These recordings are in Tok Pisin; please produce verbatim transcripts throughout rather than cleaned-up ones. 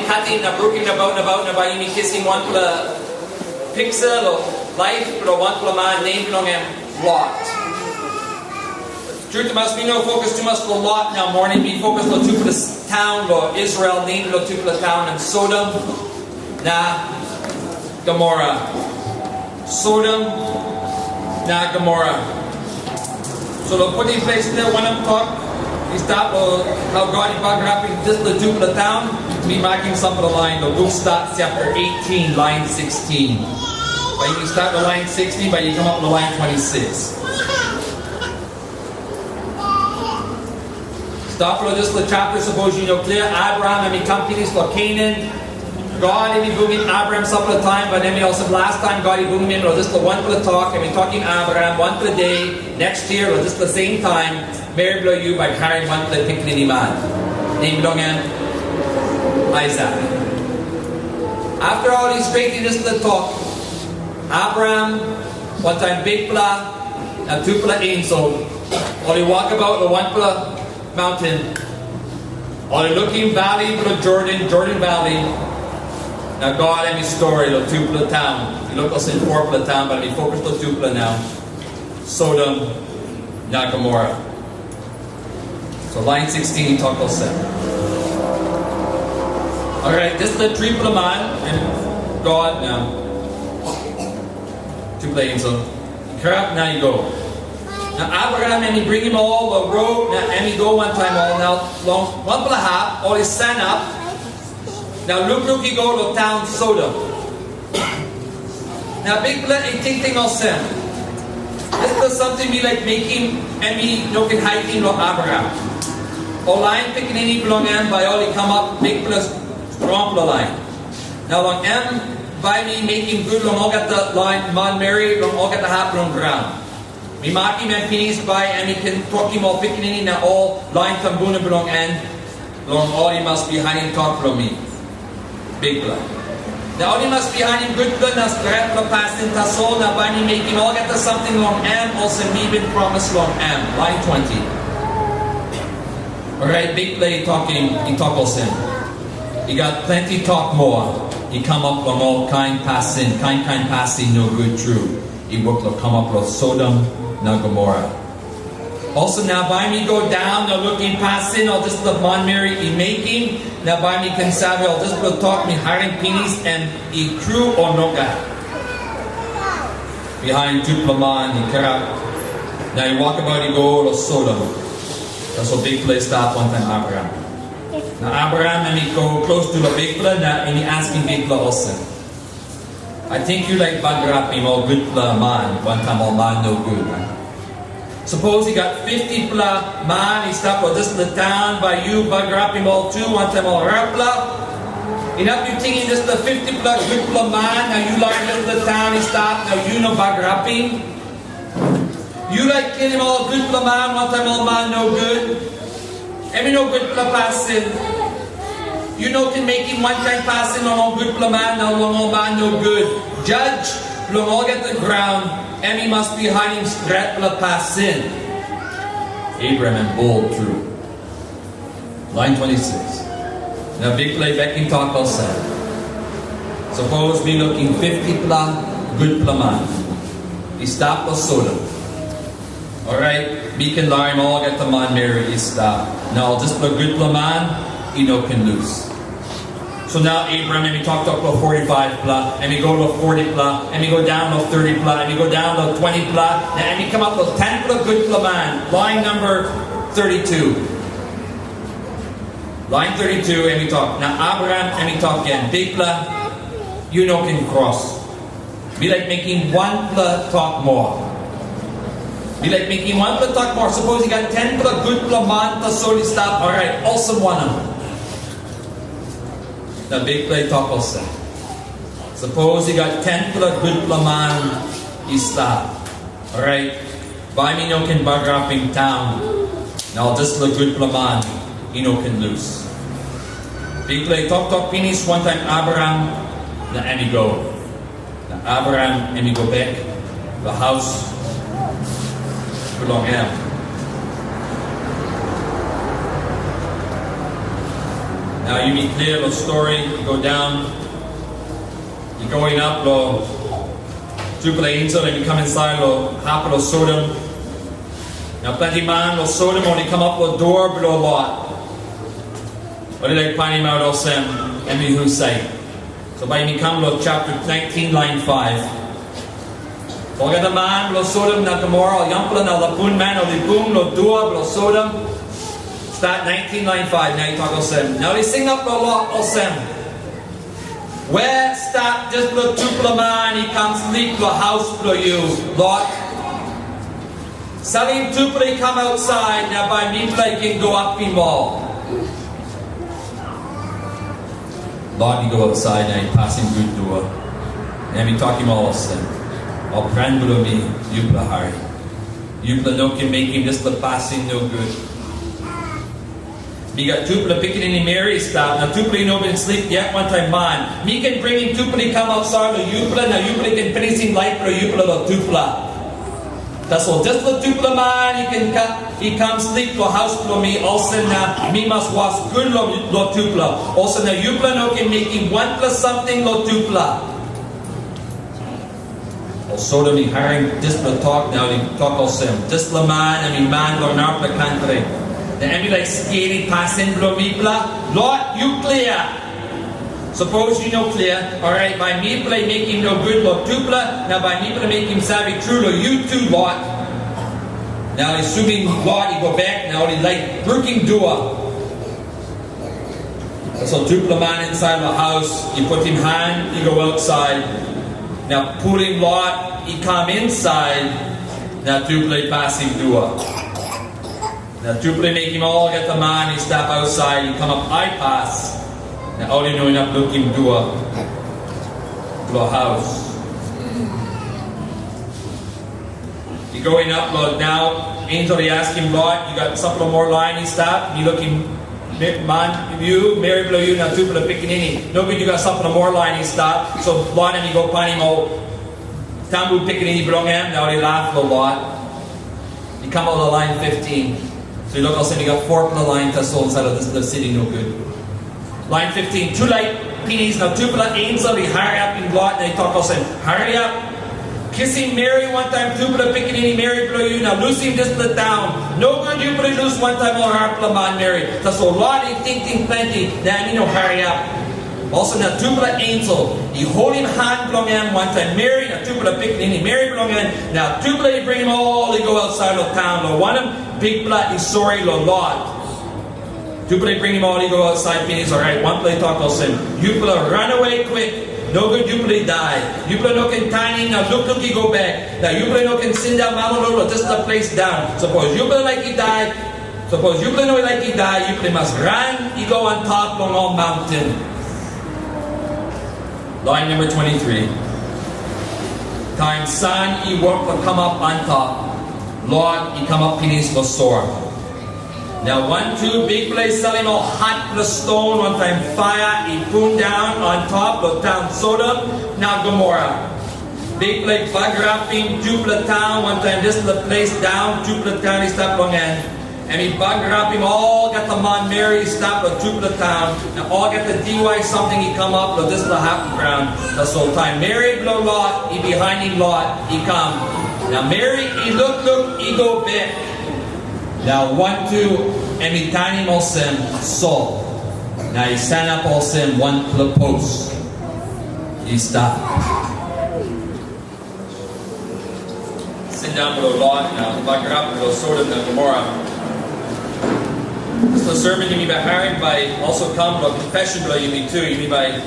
Katim na brukim nabaut nabaut na bai yumi kisim wanpela piksa long laip bilong wanpela man nem bilong en Lot. Tru tumas, mi no fokus tumas long Lot nau moning, mi fokus long tupela taun long Israel, nem bilong tupela taun em Sodom na Gomora. Sodom na Gomora. So long putim ples klia wanem tok i stap, o hau God i bagarapim dispela tupela taun, mi makim sampela lain long buk Stat chapter eighteen, lain sixteen. Bai yu stat long lain sixteen, bai yu kamap long lain twenty-six. Stap long dispela chapter, sapos yu no klia, Abraham em i kam pinis long Kenan. God em i bungim Abraham sampela taim, bat em i olsem las taim God i bungim em long dispela wanpela tok, em i tokim Abraham, wanpela de, next year, long dispela same taim, meri bilong yu bai karim wanpela pikinini man. Nem bilong en Aisak. After ol i stretim dispela tok, Abraham, wantaim Bikpela, na tupela ensel, ol i wokabaut long wanpela maunten. Ol i lukim vali bilong Jordan, Jordan Valley. Na God em i stori long tupela taun. I luk olsem fopela taun, bat mi fokus long tupela nau. Sodom na Gomora. So lain sixteen i tok olsem. Orait, dispela tripela man, em God na tupela ensel, kirap na i go. Na Abraham em i bringim ol long rot, na em i go wantaim ol. Na long wanpela hap ol i sanap, na lukluk i go long taun Sodom. Na Bikpela i tingting olsem, dispela samting mi laik mekim, em i no ken haitim long Abraham. Ol lain pikinini bilong en bai ol i kamap bikpela, strongpela lain. Na long em bai mi mekim gut long olgeta lain manmeri long olgeta hap bilong graun. Mi makim em pinis, bai em i ken tokim ol pikinini na ol lain tumbuna bilong en, long ol i mas bihainim tok bilong mi, Bikpela. Na ol i mas bihainim gutpela na stretpela pasin tasol, na bai mi mekim olgeta samting long em, olsem mi bin promis long em. Lain twenty. Orait Bikpela i tokim, i tok olsem, i gat planti tok moa i kamap long ol kain pasin, kain kain pasin nogut tru i wok long kamap long Sodom na Gomora. Olsem na bai mi go daun na lukim pasin ol dispela manmeri i mekim, na bai mi ken save ol dispela tok mi harim pinis, em i tru o nogat. Bihain tupela man i kirap, na i wokabaut i go long Sodom. Tasol Bikpela i stap wantaim Abraham. Na Abraham em i go klostu long Bikpela, na em i askim Bikpela olsem, "Ating yu laik bagarapim ol gutpela man wantaim ol man nogut, a? Sapos i gat fiftipela man i stap long dispela taun, bai yu bagarapim ol tu wantaim ol arapela? Inap yu tingim dispela fiftipela gutpela man, na yu larim dispela taun i stap, na yu no bagarapim? Yu laik kilim ol gutpela man wantaim ol man nogut? Em i no gutpela pasin. Yu no ken mekim wankain pasin long ol gutpela man na long ol man nogut. Jas bilong olgeta graun, em i mas bihainim stretpela pasin." Abraham em bel tru. Lain twenty-six. Na Bikpela i bekim tok olsem, "Sapos mi lukim fiftipela gutpela man i stap long Sodom, orait mi ken larim olgeta manmeri i stap, na ol dispela gutpela man i no ken lus." So nau Abraham em i toktok long forty-fivepela, em i go long fortypela, em i go daun long thirtypela, em i go daun long twentypela, na em i kamap long tenpela gutpela man. Lain namba thirty-two. Lain thirty-two em i tok, na Abraham em i tok gen, "Bikpela, yu no ken kros. Mi laik mekim wanpela tok moa. Mi laik mekim wanpela tok moa. Sapos i gat tenpela gutpela man tasol i stap, orait, olsem wanem?" Na Bikpela i tok olsem, "Sapos i gat tenpela gutpela man i stap, orait, bai mi no ken bagarapim taun, na ol dispela gutpela man i no ken lus." Bikpela i toktok pinis wantaim Abraham, na em i go. Na Abraham em i go bek long haus bilong em. Nau yumi klia long stori i go daun, i go inap long tupela ensel em i kam insait long hap bilong Sodom. Na planti man long Sodom ol i kamap long dua bilong Lot. Ol i laik painimaut olsem, em i husat. So bai mi kam long chapter nineteen, lain five. Olgeta man bilong Sodom na Gomora, ol yangpela na lapun man, ol i bung long dua bilong Sodom. Stat nineteen, lain five, na i tok olsem, na ol i singaut long Lot olsem, "We stap dispela tupela man i kam slip long haus bilong yu, Lot? Salim tupela i kam ausait, na bai mipela i ken go apim ol." Lot i go ausait na i pasim gut dua. Na em i tokim ol olsem, "Ol pren bilong mi, yupela hari. Yupela no ken mekim dispela pasin nogut. Mi gat tupela pikinini meri i stap, na tupela i no bin slip yet wantaim man. Mi ken bringim tupela i kam ausait long yupela, na yupela i ken pinisim laip bilong yupela long tupela. Tasol dispela tupela man i ken ka, i kam slip long haus bilong mi, olsem na mi mas was gut long, long tupela. Olsem na yupela no ken mekim wanpela samting long tupela." Ol Sodom i harim dispela tok, na ol i tok olsem, "Dispela man em i man bilong narapela kantri, na em i laik skelim pasin bilong mipela. Lot, yu klia? Sapos yu no klia, orait bai mipela i mekim nogut long tupela, na bai mipela mekim save tru long yu tu, Lot." Na ol i suvim Lot i go bek, na ol i laik brukim dua. Tasol tupela man insait long haus i putim han i go ausait, na pulim Lot i kam insait, na tupela i pasim dua. Na tupela i mekim olgeta man i stap ausait i kamap aipas, na ol i no inap lukim dua bilong haus. I go inap long nau, ensel i askim Lot, "Yu gat sampela moa lain i stap? Mi lukim me-, man yu, meri bilong yu, na tupela pikinini. Nogut yu gat sampela moa lain i stap." So Lot em i go painim ol tambu pikinini bilong em, na ol i laf long Lot. I kam long lain fifteen. So yu luk olsem i gat fopela lain tasol insait long dispela siti nogut. Lain fifteen, tulait pinis na tupela ensel i hariapim Lot na i tok olsem, "Hariap, kisim meri wantaim tupela pikinini meri bilong yu na lusim dispela taun. Nogut yupela i lus wantaim ol arapela manmeri." Tasol Lot i tingting planti na em i no hariap. Olsem na tupela ensel i holim han bilong em wantaim meri na tupela pikinini meri bilong en, na tupela i bringim ol i go ausait long taun, long wanem, Bikpela i sori long Lot. Tupela i bringim ol i go ausait pinis, orait wanpela i tok olsem, "Yupela ranawe kwik, nogut yupela i dai. Yupela no ken tanim na lukluk i go bek, na yupela no ken sindaun malolo long dispela ples daun. Sapos yupela laik i dai, sapos yupela no laik i dai, yupela i mas ran i go antap long ol maunten." Lain namba twenty-three. Taim san i wok long kamap antap, Lot i kamap pinis long Sodom. Na wantu Bikpela i salim ol hatpela ston wantaim paia i pundaun antap long taun Sodom na Gomora. Bikpela i bagarapim tupela taun wantaim dispela ples daun, tupela taun i stap long en. Em i bagarapim olgeta manmeri i stap long tupela taun, na olgeta diwai samting i kamap long dispela hap graun. Tasol taim meri bilong Lot i bihainim Lot i kam, na meri i lukluk i go bek, na wantu em i tanim olsem, "Sol," na i sanap olsem wanpela pos i stap. Sindaun bilong Lot na bagarap bilong Sodom na Gomora. Dispela sermon yumi bai harim bai also kam long confession bilong yumi tu. Yumi bai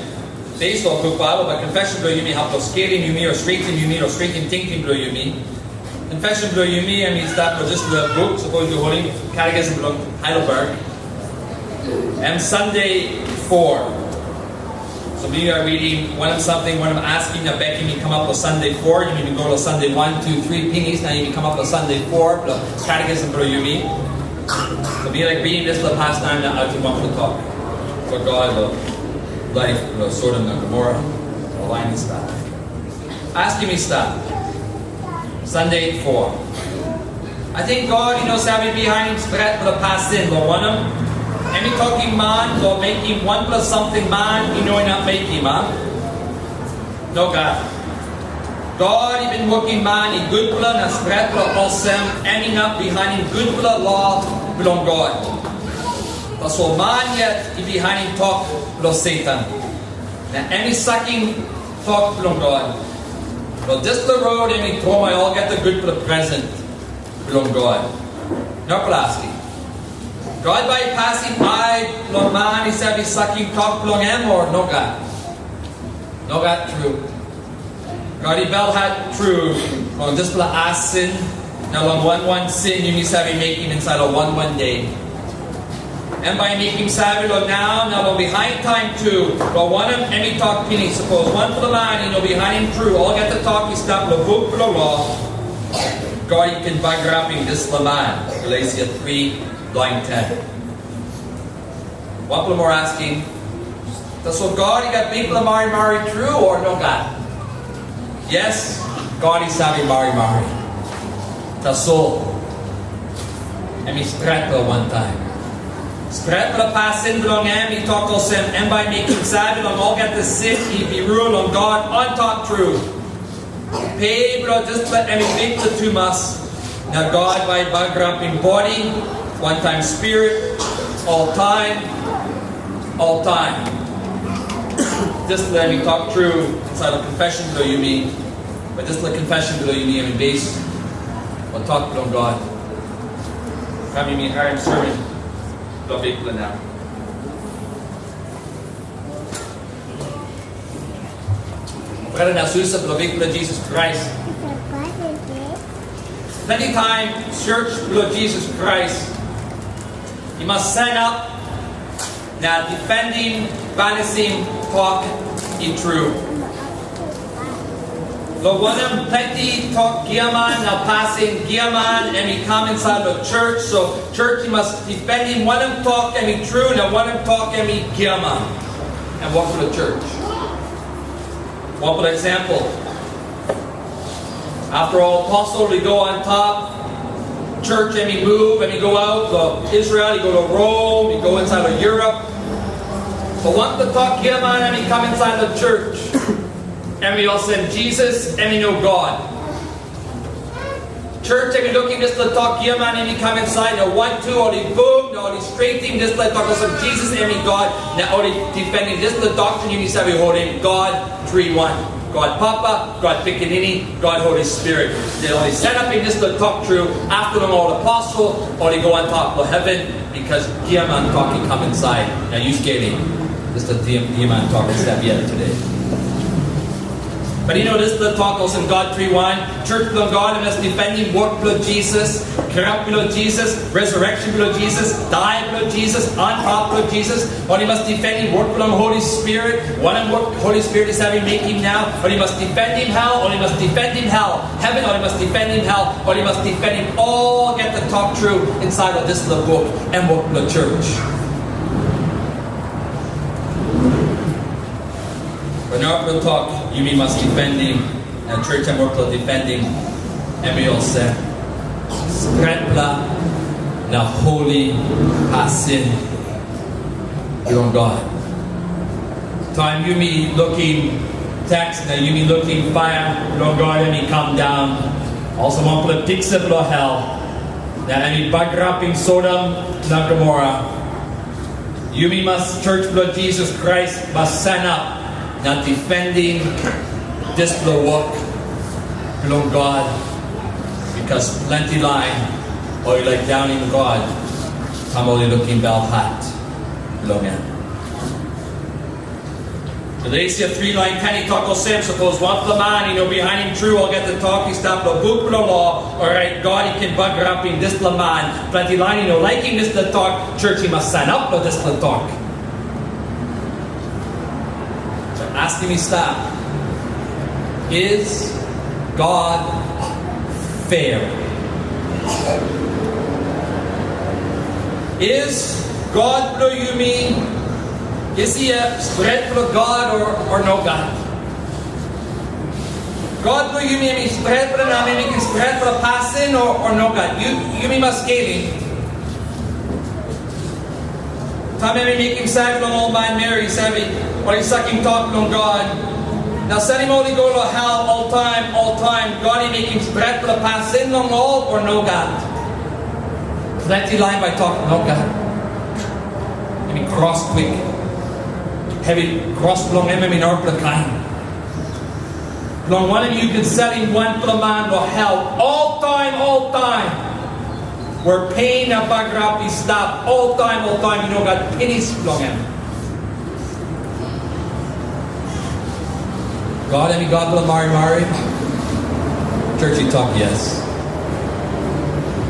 based on Buk Baibel, bai confession bilong yumi hap long skelim yumi, o stretim yumi, o stretim tingting bilong yumi. Confession bilong yumi, em i stap long dispela buk, sapos yu holim, Catechism bilong Heidelberg. Em Sunday four. So mi are reading wanem samting, wanem askim na bekim i kamap long Sunday four, yumi bin go long Sunday one, two, three pinis, na yumi kamap long Sunday four, long Catechism bilong yumi. So mi like reading dispela pastaim na autim wanpela tok. Tok long laip bilong Sodom na Gomora, long lain i stap. Askim i stap. Sunday four. Ating God i no save bihainim stretpela pasin, long wanem, Em i tokim man long mekim wanpela samting man i no inap mekim, a? Nogat. God i bin wokim man i gutpela na stretpela, olsem em inap bihainim gutpela lo bilong God. Tasol man yet i bihainim tok bilong Satan, na em i sakim tok bilong God. Long dispela rot em i tromoi olgeta gutpela presen bilong God. Narapela askim, God bai i pasim ai long man i save sakim tok bilong em, o nogat? Nogat tru. God i belhat tru long dispela as sin, na long wan wan sin yumi save mekim insait long wan wan de. Em bai i mekim save long nau na long bihain taim tu, long wanem em i tok pinis, sapos wanpela man i no bihainim tru olgeta tok i stap long buk bilong lo, God i ken bagarapim dispela man. Galesia tri, lain ten. Wanpela moa askim, tasol God i gat bikpela marimari tru, o nogat? Yes, God i save marimari. Tasol em i stretpela wantaim. Stretpela pasin bilong em i tok olsem, em bai mekim save long olgeta sin i birua long God antap tru. Pe bilong dispela em i bikpela tumas, na God bai i bagarapim bodi wantaim spirit oltaim, oltaim. Dispela em i tok tru insait long confession bilong yumi, but dispela confession bilong yumi em i base long tok bilong God. Kam yumi harim sermon bilong Bikpela nau. Brata na susa bilong Bikpela Jisas Krais, planti taim sios bilong Jisas Krais i mas sanap na difendim, banisim tok i tru. Long wanem, planti tok giaman na pasin giaman em i kam insait long sios, so sios i mas difendim wanem tok em i tru na wanem tok em i giaman. Em wok bilong sios. Wanpela example. After ol aposel i go antap, sios em i muv, em i go aut long Israel, i go long Rom, i go insait long Europe. But wanpela tok giaman em i kam insait long sios. Em i olsem, Jisas em i no God. Sios em i lukim dispela tok giaman em i kam insait, na wantu ol i bung, na ol i stretim dispela tok olsem Jisas em i God, na ol i difendim dispela doctrine yumi save holim, God Tri Wan. God Papa, God Pikinini, God Holi Spirit. Na ol i sanapim dispela tok tru, afta long ol aposel, ol i go antap long heven, bikos giaman tok i kam insait. Na yu skelim, dispela giaman tok i stap yet tude. But yu know, dispela tok olsem God Tri Wan, sios bilong God em i mas difendim wok bilong Jisas, kirap bilong Jisas, resurrection bilong Jisas, dai bilong Jisas, antap bilong Jisas, ol i mas difendim wok bilong Holi Spirit, wanem wok Holi Spirit i save mekim nau, ol i mas difendim hel, ol i mas difendim hel, heven, ol i mas difendim hel, ol i mas difendim olgeta tok tru insait long dispela buk, em wok bilong sios. But narapela tok yumi mas difendim, na sios em wok long difendim, em i olsem, stretpela na holi pasin bilong God. Taim yumi lukim teks na yumi lukim paia bilong God em i kam daun, olsem wanpela piksa bilong hel, na em i bagarapim Sodom na Gomora. Yumi mas, sios bilong Jisas Krais, mas sanap na difendim dispela wok bilong God, bikos planti lain ol i laik daunim God, taim ol i lukim belhat bilong em. Galesia tri lain ten i tok olsem, sapos wanpela man i no bihainim tru olgeta tok i stap long buk bilong lo, orait God i ken bagarapim dispela man. Planti lain i no laikim dispela tok, sios i mas sanap long dispela tok. So askim i stap, is God fair? Is God bilong yumi, is he a stretpela God o, o nogat? God bilong yumi em i stretpela na em i mekim stretpela pasin o, o nogat? Yu, yumi mas skelim. Taim em i mekim save long ol manmeri, save, ol i sakim tok bilong God. Na salim ol i go long hel oltaim, oltaim. God i mekim stretpela pasin long ol, o nogat? Planti lain bai tok, nogat. Em i kros kwik. Hevi kros bilong em, em i narapela kain. Bilong wanem yu ken salim wanpela man long hel oltaim, oltaim? Where pen na bagarap i stap oltaim, oltaim, i no gat pinis bilong em. God em i God bilong marimari? Church i tok yes.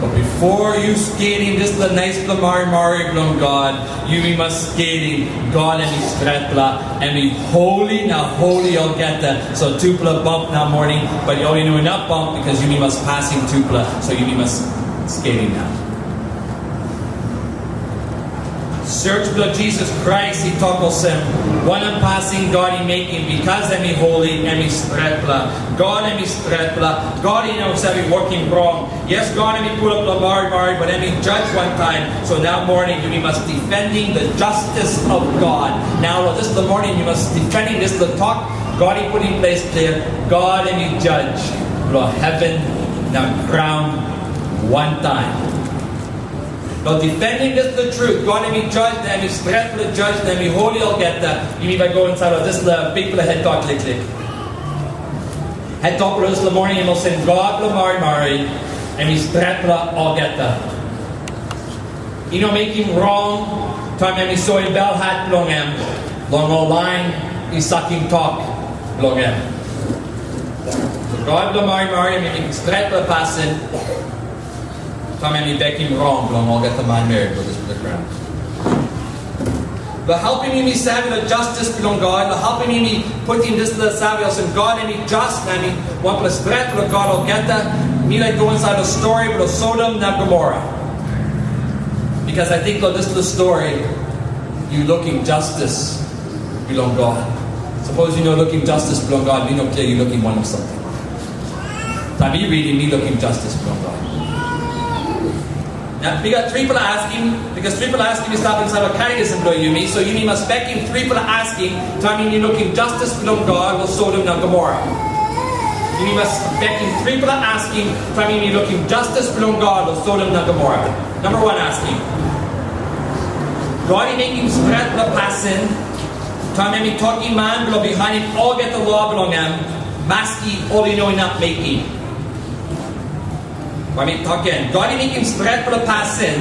But before yu skelim dispela naispela marimari bilong God, yumi mas skelim God em i stretpela, em i holi na holi olgeta. So tupela bump na morning, but ol i no inap bump, because yumi mas pasim tupela, so yumi mas skelim na. Sios bilong Jisas Krais i tok olsem, wanem pasin God i mekim, bikas em i holi, em i stretpela. God em i stretpela. God i no save wokim rong. Yes, God em i pulap long marimari, but em i judge wantaim. So nau morning, yumi mas defending the justice of God. Nau, long dispela morning, yumi mas defending dispela tok God i put in place klia. God em i judge long heaven na graun wantaim. Long defending dispela truth, God em i judge, na em i stretpela judge, na em i holi olgeta, yumi bai go insait long dispela bikpela het tok liklik. Het tok bilong dispela morning em olsem, God bilong marimari, em i stretpela olgeta. I no mekim rong taim em i soim belhat bilong em long ol lain i sakim tok bilong em. So God bilong marimari em i mekim stretpela pasin taim em i bekim rong bilong olgeta manmeri bilong dispela graun. Long helpim yumi save long justice bilong God, long helpim yumi putim dispela save olsem God em i just na em i wanpela stretpela God olgeta, mi laik go insait long stori bilong Sodom na Gomora. Because I think long dispela stori, yu lukim justice bilong God. Sapos yu no lukim justice bilong God, mi no klia yu lukim wanem samting. Taim mi ridim, mi lukim justice bilong God. Na mi gat tripela askim, because tripela askim i stap insait long catechism bilong yumi, so yumi mas bekim tripela askim taim yumi lukim justice bilong God long Sodom na Gomora. Yumi mas bekim tripela askim taim yumi lukim justice bilong God long Sodom na Gomora. Namba wan askim. God i mekim stretpela pasin taim em i tokim man bilong bihainim olgeta lo bilong em, maski ol i no inap mekim. Bai mi tok gen. God i mekim stretpela pasin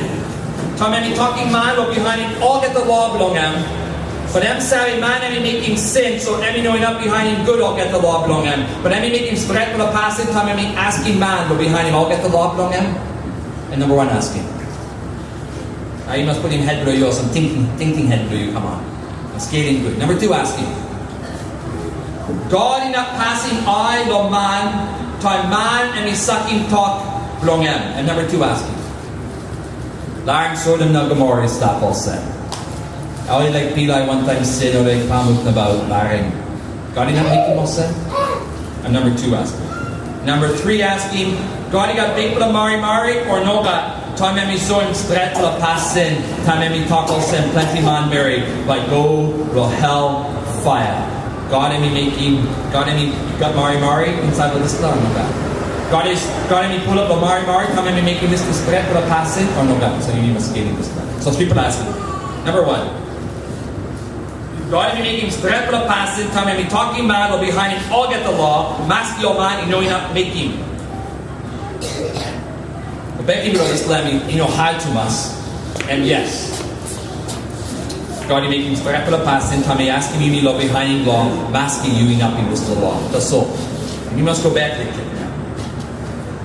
taim em i tokim man long bihainim olgeta lo bilong em. But em save, man em i mekim sin, so em i no inap bihainim gut olgeta lo bilong em. But em i mekim stretpela pasin taim em i askim man long bihainim olgeta lo bilong em. Em namba wan askim. Na yu mas putim het bilong yu olsem, tingting, tingting het bilong yu, come on. Mas skelim gut. Namba tu askim. God inap pasim ai long man, taim man em i sakim tok bilong em. Em namba tu askim. Larim Sodom na Gomora i stap olsem. Ol i laik pilai wantaim sin, ol i laik pamuk nabaut, larim. God inap mekim olsem? Em namba tu askim. Namba tri askim, God i gat bikpela marimari o nogat? Taim em i soim stretpela pasin, taim em i tok olsem, planti manmeri bai go long hel paia. God em i mekim, God em i gat marimari insait long dispela, o nogat? God is, God em i pulap long marimari, taim em i mekim dispela stretpela pasin, o nogat? So yumi mas skelim dispela. So tripela askim. Namba wan. God i mekim stretpela pasin taim em i tokim man long bihainim olgeta lo, maski ol man i no inap mekim. Bekim bilong dispela em i no hat tumas. Em yes. God i mekim stretpela pasin taim i askim yumi long bihainim lo, maski yu inapim dispela lo. Tasol. Yumi mas go bek liklik nau.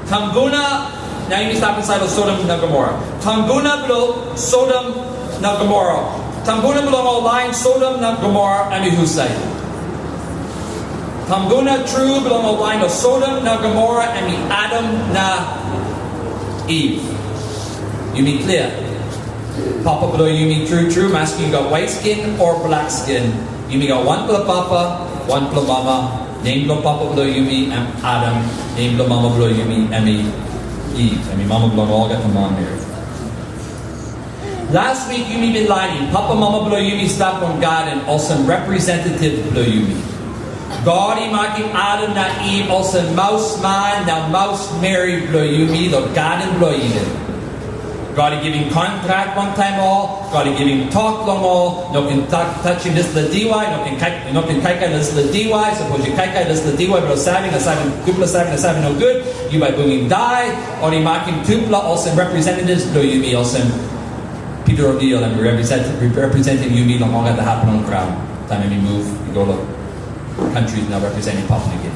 Tumbuna, nau yumi stap insait long Sodom na Gomora. Tumbuna bilong Sodom na Gomora. Tumbuna bilong ol lain Sodom na Gomora em i husat? Tumbuna tru bilong ol lain Sodom na Gomora em i Adam na Iv. Yumi klia. Papa bilong yumi tru tru, maski yu gat white skin o black skin, yumi gat wanpela papa, wanpela mama. Nem bilong papa bilong yumi em Adam, nem bilong mama bilong yumi em i Iv, em i mama bilong olgeta manmeri. Las wik yumi bin lainim, papa mama bilong yumi stap long gaden olsem representativ bilong yumi. God i makim Adam na Iv olsem maus man na maus meri bilong yumi long gaden bilong Iden. God i givim kontrak wantaim ol, God i givim tok long ol, no ken ta-, tasim dispela diwai, no ken kai-, no ken kaikai dispela diwai, sapos yu kaikai dispela diwai bilong save, na save, gutpela save, na save nogut, yu bai bungim dai. Ol i makim tupela olsem representativ bilong yumi, olsem Peter O'Neill, em i represent-, representim yumi long olgeta hap long graun, taim em i muv i go long kantri na representim Papua New Guinea.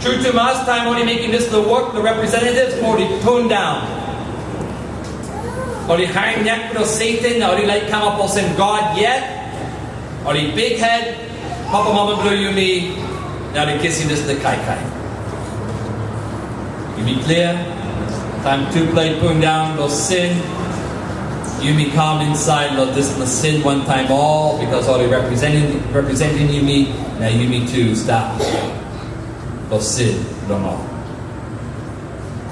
Tru tumas, taim ol i mekim dispela wok, the representatives ol i pundaun. Ol i harim nek bilong Satan, na ol i laik kamap olsem God yet. Ol i bikhet, papa mama bilong yumi, na ol i kisim dispela kaikai. Yumi klia, taim tupela i pundaun long sin, yumi kam insait long dispela sin wantaim ol, bikos ol i representim, representim yumi, na yumi tu stap long sin long ol.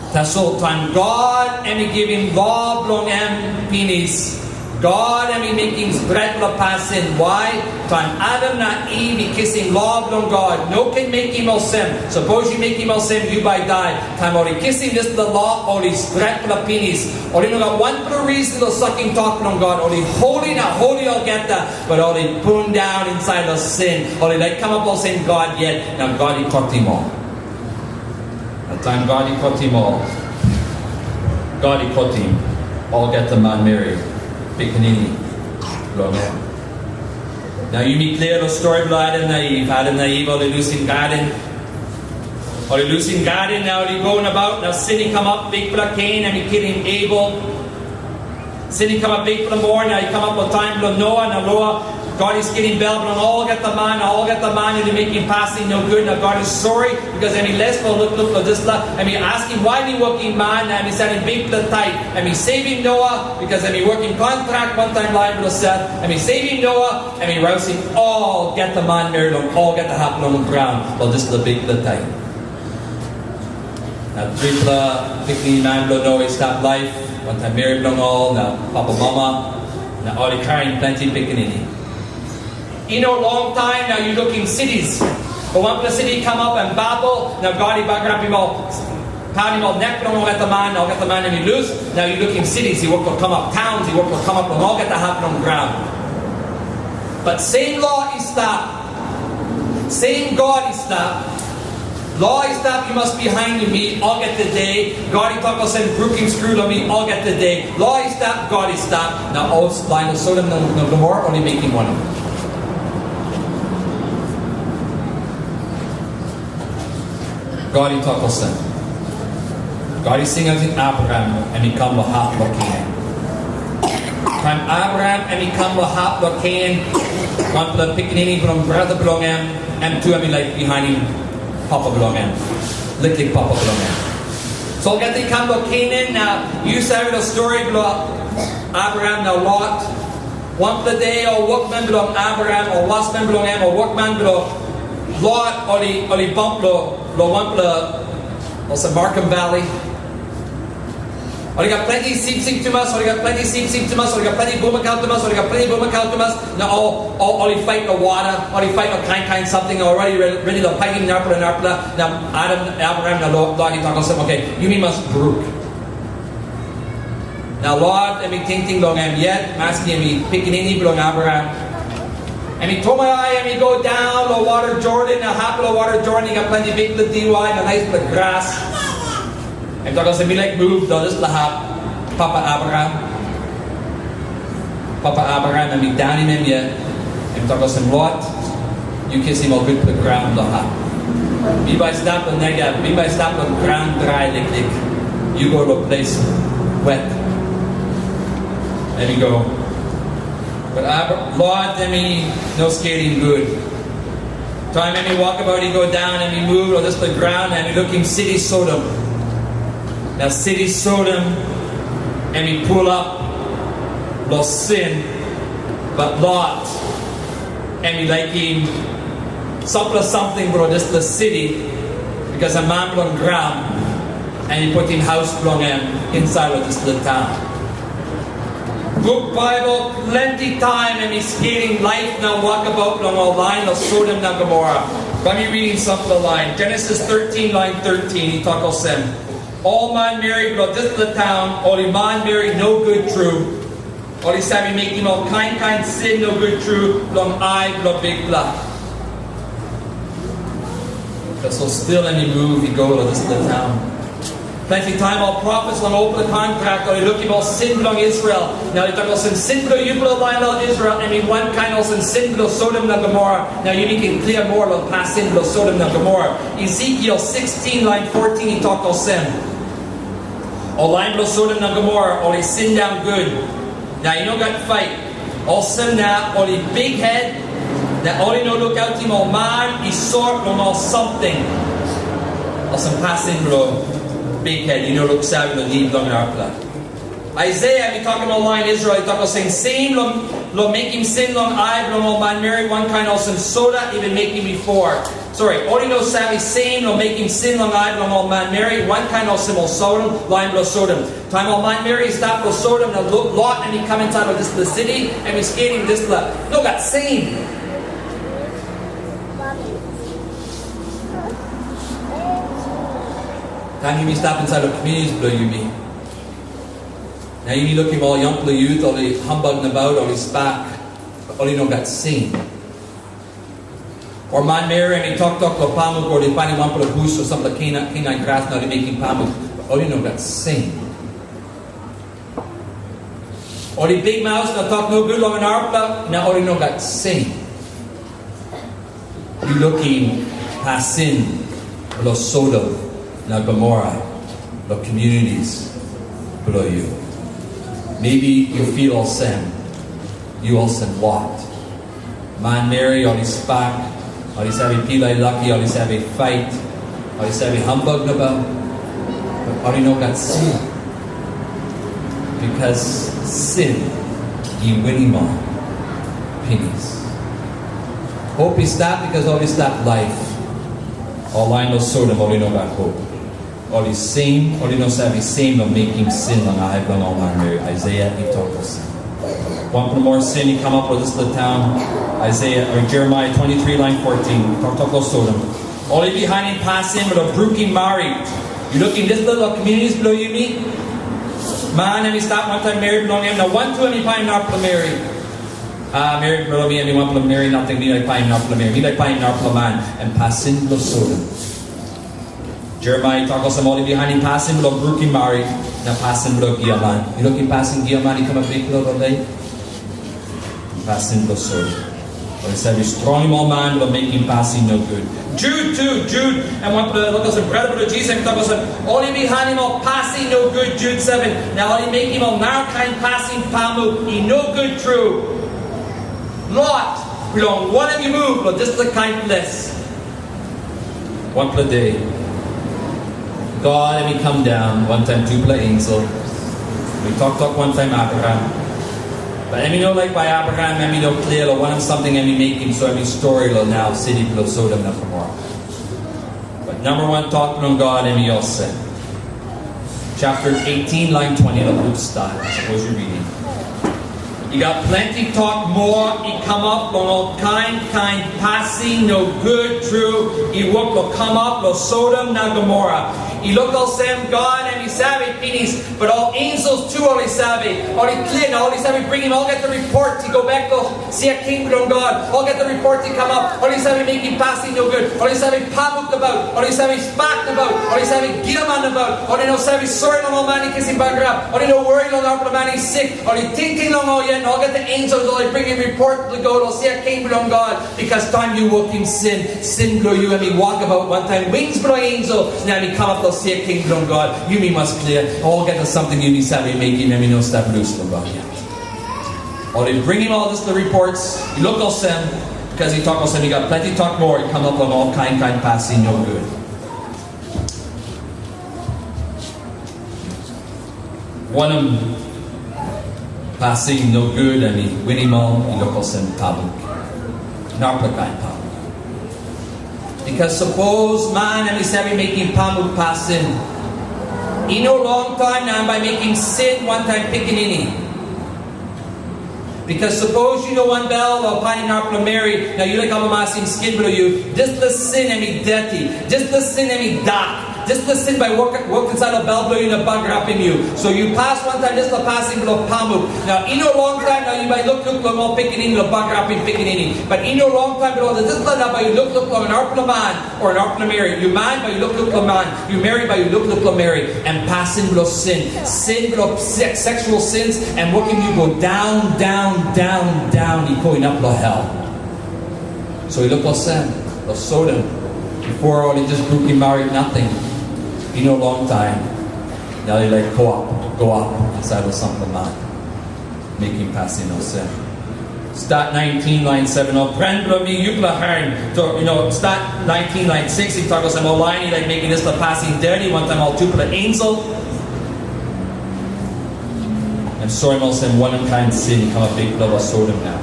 Tasol taim God em i givim lo bilong em pinis, God em i mekim stretpela pasin. Wai? Taim Adam na Iv i kisim lo bilong God, no ken mekim olsem. Sapos yu mekim olsem, yu bai dai. Taim ol i kisim dispela lo, ol i stretpela pinis. Ol i no gat wanpela risin long sakim tok bilong God. Ol i holi na holi olgeta, but ol i pundaun insait long sin. Ol i laik kamap olsem God yet, na God i kotim ol. Na taim God i kotim ol, God i kotim olgeta manmeri pikinini bilong em. Na yumi klia long stori bilong Adam na Iv. Adam na Iv ol i lusim gaden. Ol i lusim gaden, na ol i go nabaut, na sin i kamap, bikpela Kein em i kilim Abel. Sin i kamap bikpela moa, na i kamap long taim bilong Noa, na Noa, God i skelim bel bilong olgeta man, na olgeta man i mekim pasin nogut, na God i sori, bikos em i les long lukluk long dispela, em i askim wai mi wokim man, na em i salim bikpela tait, em i sevim Noa, bikos em i wokim kontrak wantaim lain bilong Set, em i sevim Noa, em i rausim olgeta manmeri long olgeta hap long graun, long dispela bikpela tait. Na tripela pikinini man bilong Noa i stap laip, wantaim meri bilong ol, na papa mama, na ol i karim planti pikinini. I no long taim na yu lukim sitis. Ol wanpela siti i kamap em Babel, na God i bagarapim ol, paulim ol nek bilong olgeta man, na olgeta man em i lus, na yu lukim sitis i wok long kamap, towns i wok long kamap long olgeta hap long graun. But same lo i stap, same God i stap, lo i stap, yu mas bihainim mi olgeta de. God i tok olsem, brukim skru long mi olgeta de. Lo i stap, God i stap. Na ol lain Sodom na, na Gomora ol i mekim wanem? God i tok olsem, God i singautim Abraham, em i kam long hap long Kenan. Taim Abraham em i kam long hap long Kenan, wanpela pikinini bilong brata bilong em, em tu em i laik bihainim papa bilong em, liklik papa bilong em. So olgeta i kam long Kenan, na yu save long stori bilong Abraham na Lot. Wanpela de ol wokman bilong Abraham, ol wasman bilong em, ol wokman bilong Lot, ol i, ol i bamp long, long wanpela, olsem Markham Valley. Ol i gat planti sipsip tumas, ol i gat planti sipsip tumas, ol i gat planti bulmakau tumas, ol i gat planti bulmakau tumas. Na ol, ol, ol i fait long wara, ol i fait long kain kain samting, ol redi, redi long paitim narapela, narapela. Na Adam, Abraham na Lot, Lot i tok olsem, "Oke, yumi mas bruk." Na Lot em i tingting long em yet, maski em i pikinini bilong Abraham. Em i tromoi ai, em i go daun long wara Jordan, na hap long wara Jordan i gat planti bikpela diwai na naispela gras. Em tok olsem, "Mi laik muv long dispela hap, Papa Abraham." Papa Abraham em i daunim em yet. Em tok olsem, "Lot, yu kisim ol gutpela graun long hap. Mi bai stap long Negev, mi bai stap long graun drai liklik. Yu go long ples wet." Em i go. But Abra-, Lot em i no skelim gut. Taim em i wokabaut i go daun, em i muv long dispela graun, em i lukim siti Sodom. Na siti Sodom em i pulap long sin, but Lot em i laikim sampela samting bilong dispela siti, bikos em man bilong graun, em i putim haus bilong em insait long dispela taun. Buk Baibel planti taim em i skelim laip na wokabaut long ol lain long Sodom na Gomora. Bai mi ridim sampela lain. Genesis thirteen, lain thirteen, i tok olsem, ol manmeri bilong dispela taun, ol i manmeri nogut tru. Ol i save mekim ol kain kain sin nogut tru long ai bilong Bikpela. Tasol stil em i muv i go long dispela taun. Planti taim ol profet long olpela kontrak ol i lukim ol sin bilong Israel. Na ol i tok olsem, sin bilong yupela lain long Israel, em i wankain olsem sin bilong Sodom na Gomora. Na yumi ken klia moa long pasin bilong Sodom na Gomora. Ezekiel sixteen, lain fourteen, i tok olsem, ol lain bilong Sodom na Gomora, ol i sindaun gut, na i no gat pait. Olsem na ol i bikhet, na ol i no lukautim ol man i sot long ol samting. Olsem pasin bilong bikhet, i no luksave long nid bilong narapela. Aisaia i tokim ol lain Israel, i tok olsem, sem long, long mekim sin long ai bilong ol manmeri, wankain olsem soda i bin mekim bipo. Sori, ol i no save sem long mekim sin long ai bilong ol manmeri, wankain olsem ol Sodom, lain bilong Sodom. Taim ol manmeri i stap long Sodom na Lo-, Lot em i kam insait long dispela siti, em i skelim dispela. No gat sem. Taim yumi stap insait long komiuniti bilong yumi, na yumi lukim ol yangpela yut, ol i hambak nabaut, ol i spak, ol i no gat sem. O manmeri em i toktok long pamuk, o ol i painim wanpela bus o sampela kain, kain gras na ol i mekim pamuk, ol i no gat sem. Ol i bikmaus na tok nogut long narapela, na ol i no gat sem. Yu lukim pasin bilong Sodom na Gomora long komiuniti bilong yu. Maybe yu feel olsem, yu olsem Lot. Manmeri ol i spak, ol i save pilai laki, ol i save pait, ol i save hambak nabaut, but ol i no gat sin. Bikos sin i winim ol pinis. Hop i stap, bikos ol i stap laip. Ol lain long Sodom, ol i no gat hop. Ol i sem, ol i no save sem long mekim sin long ai bilong ol manmeri. Aisaia i tok olsem. Wanpela moa sin i kamap long dispela taun. Aisaia, o Jeremaia twenty-three, lain fourteen, toktok long Sodom. Ol i bihainim pasin bilong brukim marit. Yu lukim dispela long komiuniti bilong yumi? Man em i stap wantaim meri bilong em, na wantu em i painim narapela meri. A, meri bilong mi em i wanpela meri nating, mi laik painim narapela meri, mi laik painim narapela man, em pasin bilong Sodom. Jeremaia i tok olsem, ol i bihainim pasin bilong brukim marit na pasin bilong giaman. Yu lukim pasin giaman i kamap bikpela long de? Pasin bilong sori. Ol i save strongim ol man bilong mekim pasin nogut. Jut tu, Jut, em wanpela, tok olsem, brata bilong Jisas, em tok olsem, ol i bihainim ol pasin nogut, Jut seven, na ol i mekim ol narakain pasin pamuk i nogut tru. Lot, bilong wanem yu muv long dispela kain ples? Wanpela de, God em i kam daun wantaim tupela ensel, em i toktok wantaim Abraham. Bat em i no laik bai Abraham em i no klia long wanem samting em i mekim, so em i stori long nau siti bilong Sodom na Gomora. Bat namba wan tok bilong God em i olsem. Chapter eighteen, lain twenty, long buk Stat, sapos yu ridim. I gat planti tok moa i kamap long ol kain kain pasin nogut tru i wok long kamap long Sodom na Gomora. I luk olsem God em i save pinis, bat ol ensel tu ol i save. Ol i klia na ol i save bringim olgeta ripot i go bek long sia king bilong God. Olgeta ripot i kamap, ol i save mekim pasin nogut, ol i save pamuk nabaut, ol i save spak nabaut, ol i save giaman nabaut, ol i no save sori long ol man i kisim bagarap, ol i no wori long ol man i sik, ol i tingting long ol yet, na olgeta ensel ol i bringim ripot long go long sia king bilong God, bikos taim yu wokim sin, sin bilong yu em i wokabaut wantaim wings bilong ensel, na em i kamap long sia king bilong God. Yumi mas klia, olgeta samting yumi save mekim em i no stap lus long God yet. Ol i bringim ol dispela ripot, i luk olsem, bikos i tok olsem, i gat planti tok moa i kamap long ol kain kain pasin nogut. Wanem pasin nogut em i winim ol, i luk olsem, pamuk. Narapela kain pamuk. Bikos sapos man em i save mekim pamuk pasin, i no longtaim na em bai mekim sin wantaim pikinini. Because sapos yu no wanbel o painim narapela meri, na yu laik amamasim skin bilong yu, dispela sin em i deti, dispela sin em i dak, dispela sin bai wok, wok insait long bel bilong yu na bagarapim yu. So yu pas wantaim dispela pasin bilong pamuk. Na i no longtaim na yu bai lukluk long ol pikinini long bagarapim pikinini. But i no longtaim bilong dispela na bai yu lukluk long narapela man o narapela meri. Yu man bai yu lukluk long man. Yu meri bai yu lukluk long meri. Em pasin bilong sin. Sin bilong se-, sexual sins em wokim yu go daun, daun, daun, daun, i go inap long hel. So i luk olsem, long Sodom, bipo ol i just brukim marit nating, i no longtaim, na ol i laik go ap, go ap insait long sampela man, mekim pasin olsem. Stat nineteen, lain seven, ol pren bilong mi, yupela harim. So, you know, Stat nineteen, lain six, i tok olsem, ol lain i laik mekim dispela pasin deti, wantaim ol tupela ensel. Em soim olsem, wanem kain sin i kamap bikpela long Sodom nau.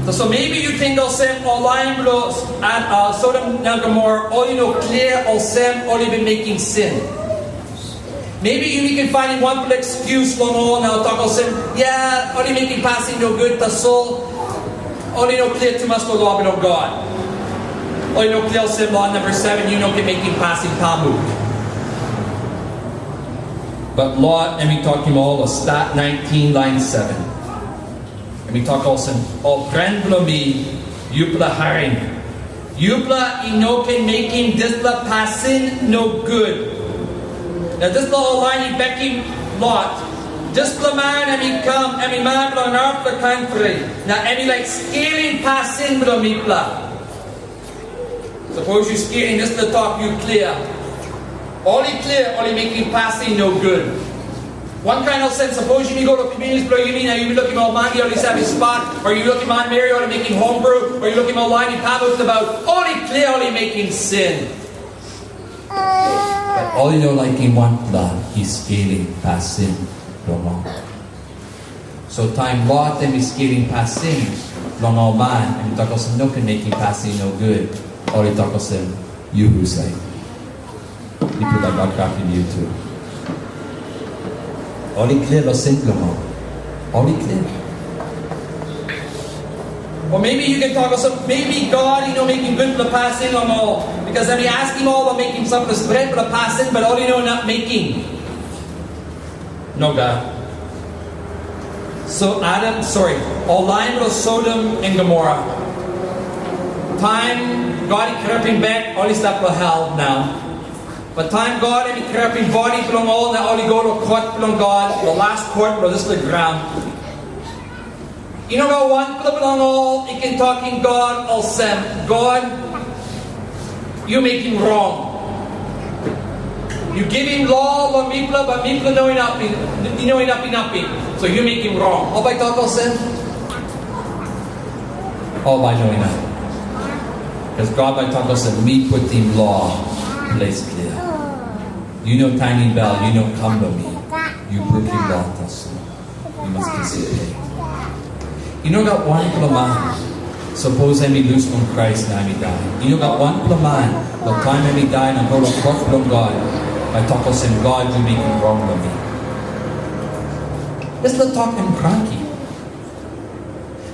So, so maybe yu ting olsem, ol lain bilong, uh, uh, Sodom na Gomora, ol i no klia olsem, ol i bin mekim sin. Maybe yumi ken painim wanpela excuse long ol na tok olsem, ya, ol i mekim pasin nogut, tasol ol i no klia tumas long lo bilong God. Ol i no klia olsem lo number seven, yu no ken mekim pasin pamuk. But Lot, em i tokim ol, Stat nineteen, lain seven. Em i tok olsem, ol pren bilong mi, yupela harim. Yupela i no ken mekim dispela pasin nogut. Na dispela ol lain i bekim Lot. Dispela man em i kam, em i man bilong narapela kantri. Na em i laik skelim pasin bilong mipela. Sapos yu skelim dispela tok, yu klia. Ol i klia, ol i mekim pasin nogut. Wankain olsem, sapos yumi go long pinis bilong yumi na yumi lukim ol mangi ol i save spak, o yu lukim manmeri ol i mekim homru, o yu lukim ol lain i pamuk nabaut, ol i klia ol i mekim sin. But ol i no laikim wanpela i skelim pasin bilong ol. So taim Lot em i skelim pasin bilong ol man, em i tok olsem, no ken mekim pasin nogut, ol i tok olsem, yu husat? Mipela bai bagarapim yu tu. Ol i klia long sin bilong ol. Ol i klia. Or maybe yu ken tok olsem, maybe God i no mekim gutpela pasin long ol, because em i askim ol long mekim sampela stretpela pasin, but ol i no inap mekim. Nogat. So Adam, sorry, ol lain bilong Sodom na Gomora. Taim God i kirapim bek, ol i stap long hel nau. But taim God em i kirapim bodi bilong ol na ol i go long kot bilong God, long las kot bilong dispela graun, i no gat wanpela bilong ol i ken tokim God olsem, God, yu mekim rong. Yu givim lo long mipela, but mipela no inap, i no inap inapim. So yu mekim rong. Ol bai tok olsem? Ol bai no inap. Because God bai tok olsem, mi putim lo ples klia. Yu no tanim bel, yu no kam long mi. Yu brukim lo tasol. Yu mas kisim pe. I no gat wanpela man, sapos em i lus long Krais na em i dai. I no gat wanpela man, long taim em i dai na go long kot bilong God, bai tok olsem, God, yu mekim rong long mi. Dispela tok em kranki.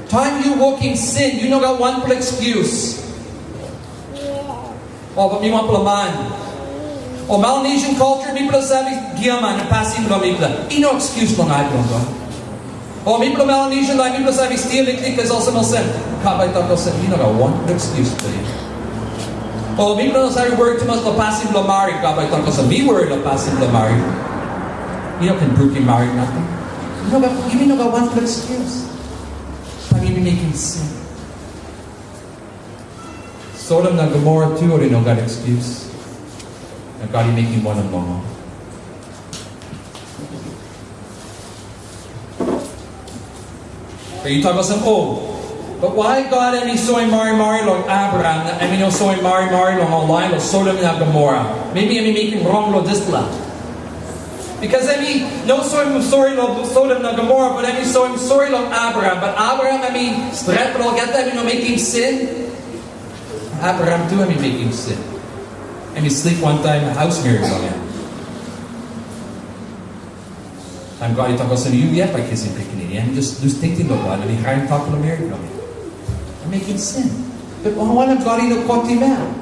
Taim yu wokim sin, yu no gat wanpela excuse. O, but mi wanpela man. O Melanesian culture, mipela save giaman na pasin bilong mipela. I no excuse long ai bilong God. O mipela Melanesian, laik mipela save stil liklik, is olsem olsem. God bai tok olsem, mi no gat wanpela excuse bilong yu. O mipela no save wori tumas long pasin bilong marit, God bai tok olsem, mi wori long pasin bilong marit. Yu no ken brukim marit nating. Yu no gat, yumi no gat wanpela excuse. Taim yumi mekim sin. Sodom na Gomora tu ol i no gat excuse. Na God i mekim wanem long ol? But yu tok olsem, o, but why God em i soim marimari long Abraham, na em i no soim marimari long ol lain long Sodom na Gomora? Maybe em i mekim rong long dispela. Because em i no soim sori long Sodom na Gomora, but em i soim sori long Abraham. But Abraham em i stret olgeta, em i no mekim sin. Abraham tu em i mekim sin. Em i slip wantaim haus meri bilong en. Taim God i tok olsem, "Yu yet bai kisim pikinini," em i just lus tingting long God, em i harim tok long meri bilong en. Em mekim sin. Bat wanem God i no kotim em?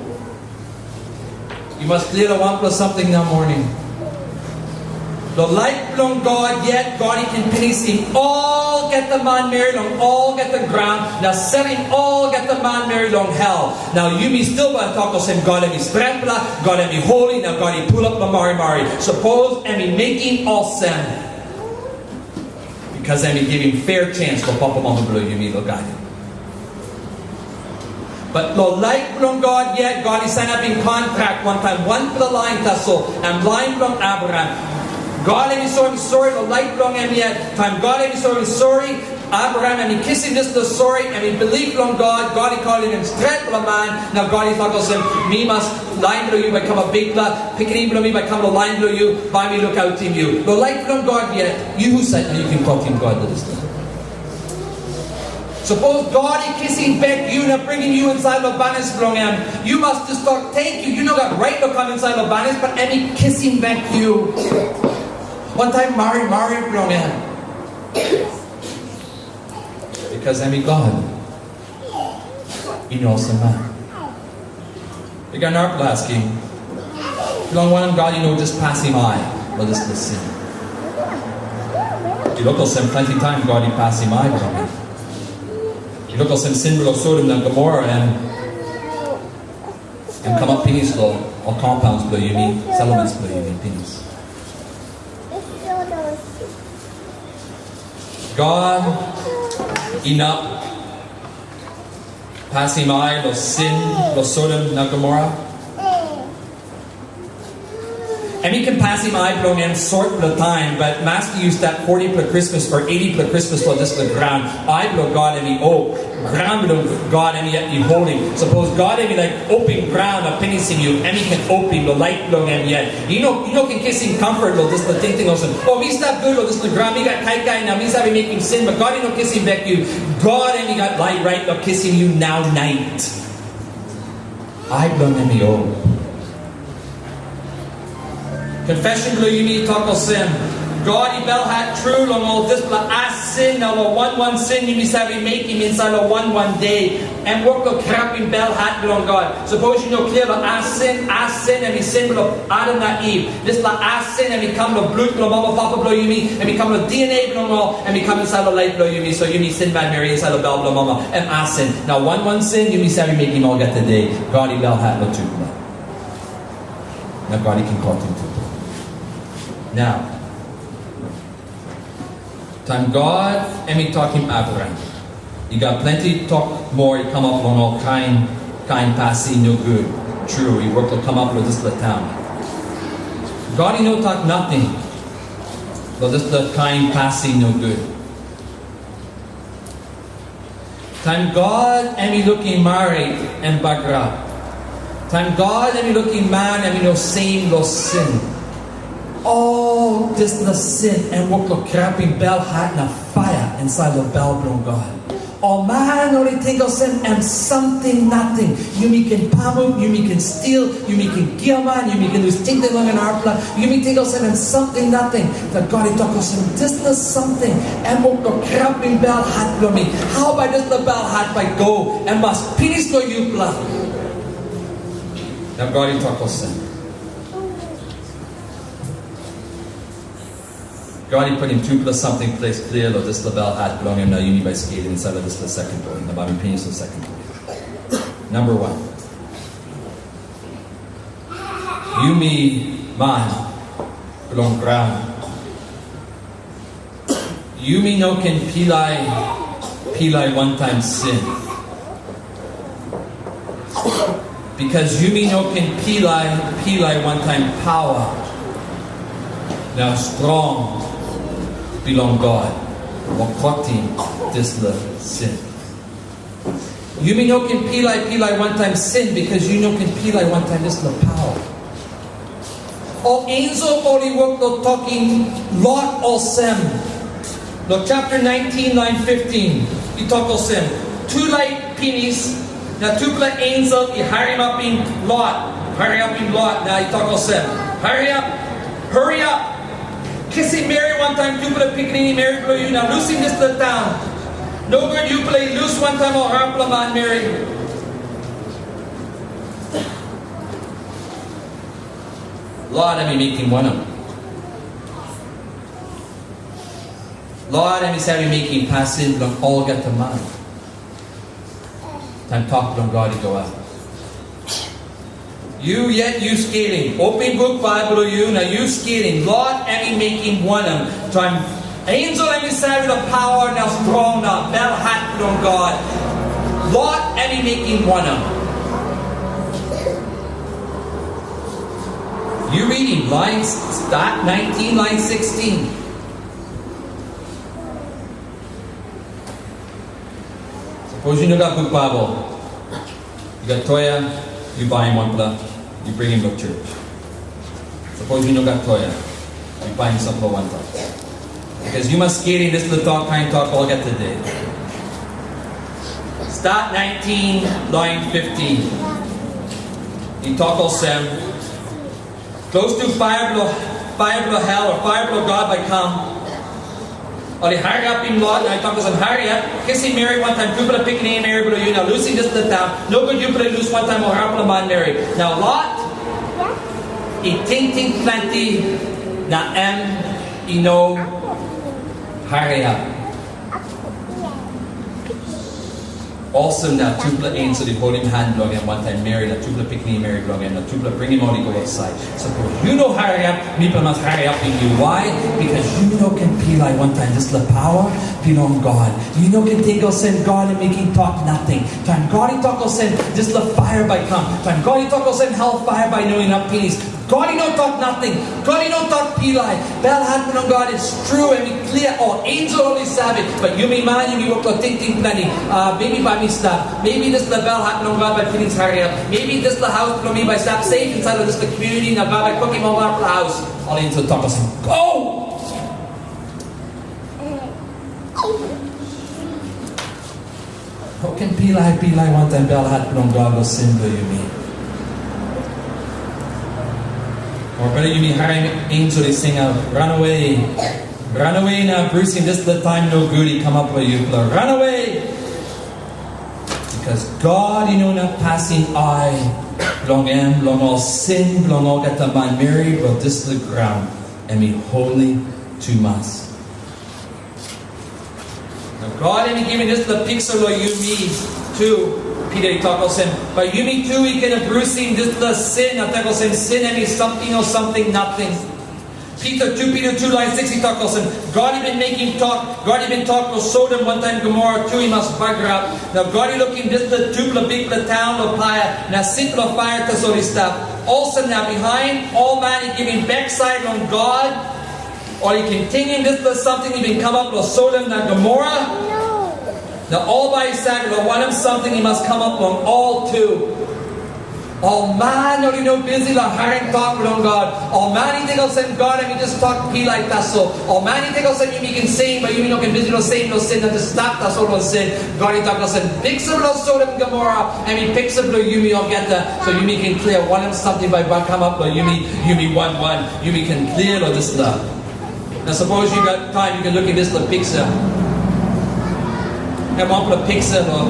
Yu mas klia long wanpela samting nau moning. Long laik bilong God yet, God i ken pinisim olgeta manmeri long olgeta graun, na salim olgeta manmeri long hel. Nau yumi stil bai tok olsem, God em i stretpela, God em i holi, na God i pulap long marimari. Sapos em i mekim olsem, bikos em i givim fair chance long papamama bilong yumi long gaden. Bat long laik bilong God yet, God i sainapim kontrak wantaim wanpela lain tasol, em lain bilong Abraham. God em i soim sori long laik bilong em yet. Taim God em i soim sori, Abraham em i kisim dispela sori, em i bilip long God, God i kolim em stretpela man. Na God i tok olsem, "Mi mas, lain bilong yu bai kamap bikpela, pikinini bilong mi bai kam long lain bilong yu, bai mi lukautim yu." Long laik bilong God yet, yu husat na yu ken kotim God long dispela? Sapos God i kisim bek yu na bringim yu insait long banis bilong em, yu mas just tok, "Tenkyu." Yu no gat rait long kam insait long banis, bat em i kisim bek yu wantaim marimari bilong em. Bikos em i God. I no olsem man. I gat narapela askim, bilong wanem God i no just pasim ai long dispela sin? I luk olsem planti taim God i pasim ai bilong em. I luk olsem sin bilong Sodom na Gomora em, em kamap pinis long ol compounds bilong yumi, settlements bilong yumi pinis. God inap pasim ai long sin bilong Sodom na Gomora? Em i ken pasim ai bilong em sotpela taim, bat maski yu stap fotipela Krismas o eitipela Krismas long dispela graun, ai bilong God em i op. Graun bilong God em yet i holim. Sapos God em i laik opim graun na pinisim yu, em i ken opim long laik bilong em yet. Yu no, yu no ken kisim comfort long dispela tingting olsem, "O, mi stap gut long dispela graun, mi gat kaikai na mi save mekim sin, bat God i no kisim bek yu." God em i gat laik rait long kisim yu nau nait. Ai bilong em i op. Confession bilong yumi i tok olsem, God i belhat tru long ol dispela as sin, na long wan wan sin yumi save mekim insait long wan wan de, em wok long kirapim belhat bilong God. Sapos yu no klia long as sin, as sin em i sin bilong Adam na Iv. Dispela as sin em i kam long blut bilong mama papa bilong yumi, em i kam long D N A bilong ol, em i kam insait long laip bilong yumi, so yumi sin manmeri insait long bel bilong mama, em as sin. Na wan wan sin yumi save mekim olgeta de, God i belhat long tupela. Na God i ken kotim tupela. Nau, taim God em i tokim Abraham, i gat planti tok moa i kamap long ol kain kain pasin nogut tru i wok long kamap long dispela taun. God i no tok nating long dispela kain pasin nogut. Taim God em i lukim marit em bagarap, taim God em i lukim man em i no sem long sin, ol dispela sin em wok long kirapim belhat na paia insait long bel bilong God. Ol man ol i ting olsem em samting nating. Yumi ken pamuk, yumi ken stil, yumi ken giaman, yumi ken lus tingting long en arapela. Yumi ting olsem em samting nating. Na God i tok olsem, dispela samting em wok long kirapim belhat bilong mi. Hau bai dispela belhat bai go? Em mas pinis long yupela. Na God i tok olsem, God i putim tupela samting ples klia long dispela belhat bilong em, na yumi bai skelim insait long dispela second point, na bai mi pinis long second point. Number one, yumi man bilong graun, yumi no ken pilai pilai wantaim sin. Bikos yumi no ken pilai pilai wantaim pawa na strong bilong God long kotim dispela sin. Yumi no ken pilai pilai wantaim sin, bikos yu no ken pilai wantaim dispela pawa. Ol ensel ol i wok long tokim Lot olsem, long chapter nineteen, line fifteen, i tok olsem, tulait pinis, na tupela ensel i harimapim Lot, harimapim Lot, na i tok olsem, "Hariap, hariap, Kisim meri wantaim tupela pikinini meri bilong yu, na lusim dispela taun. Nogut yupela i lus wantaim ol arapela manmeri. Lot em i mekim wanem? Lot em i save mekim pasin bilong olgeta man. Taim tok bilong God i go aut. Yu yet yu skelim. Opim buk Baibel bilong yu, na yu skelim. Lot em i mekim wanem? Taim ensel em i save long pawa na strong na belhat bilong God. Lot em i mekim wanem? Yu ridim lain, Stat nineteen, lain sixteen. Sapos yu no gat buk Baibel, yu gat toea, yu baim wanpela, yu bringim long church. Sapos yu no gat toea, yu baim sampela wantok. Bikos yu mas skelim dispela tok, kain tok olgeta de. Stat nineteen, lain fifteen. I tok olsem, klostu paia bilong, paia bilong hel, o paia bilong God bai kam. Ol i hariapim Lot, na i tok olsem, "Hariap, kisim meri wantaim tupela pikinini meri bilong yu, na lusim dispela taun. Nogut yupela i lus wantaim ol arapela manmeri." Na Lot i tingting planti, na em i no hariap. Olsem na tupela ensel i holim han bilong en wantaim meri na tupela pikinini meri bilong en, na tupela bringim ol i go ausait. Sapos yu no hariap, mipela mas hariapim yu. Wai? Bikos yu no ken pilai wantaim dispela pawa bilong God. Yu no ken ting olsem, God em i ken tok nating. Taim God i tok olsem, dispela paia bai kam. Taim God i tok olsem, hel paia bai no inap pinis. God i no tok nating. God i no tok pilai. Belhat bilong God, it's true, em i klia, ol ensel ol i save. But yumi man, yumi wok long tingting planti. Ah, maybe bai mi stap. Maybe dispela belhat bilong God bai pinis hariap. Maybe dispela haus bilong mi bai stap safe insait long dispela community, na God bai kukim ol arapela haus. Ol ensel tok olsem, "Go!" How can pilai pilai wantaim belhat bilong God long sin bilong yumi? Mobeta yumi harim ensel i singaut, "Ranawe, ranawe na brusim dispela taim nogut i kamap long yupela. Ranawe!" Bikos God i no inap pasim ai bilong em long ol sin bilong olgeta manmeri bilong dispela graun, em i holi tumas. Na God em i givim dispela piksa long yumi tu. Pita i tok olsem, "Bai yumi tu i ken abrusim dispela sin, na tok olsem, sin em i samting o samting nating." Pita, tu Pita tu lain sikis i tok olsem, "God i bin mekim tok, God i bin tok long Sodom wantaim Gomora tu i mas bagarap. Na God i lukim dispela tupela bikpela taun long paia, na sit long paia tasol i stap." Olsem na bihain ol man i givim baksait long God, ol i ken tingim dispela samting i bin kamap long Sodom na Gomora, na ol bai i save long wanem samting i mas kamap long ol tu. Ol man ol i no bisi long harim tok bilong God. Ol man i ting olsem God em i jas tok pilai tasol. Ol man i ting olsem yumi ken sin, bai yumi no ken bisi long sin, long sin na jas stap tasol long sin. God i tok olsem, piksa bilong Sodom Gomora, em i piksa bilong yumi olgeta, so yumi ken klia wanem samting bai bai kamap long yumi, yumi wan wan, yumi ken klia long dispela. Na sapos yu gat taim, yu ken lukim dispela piksa. Em wanpela piksa long,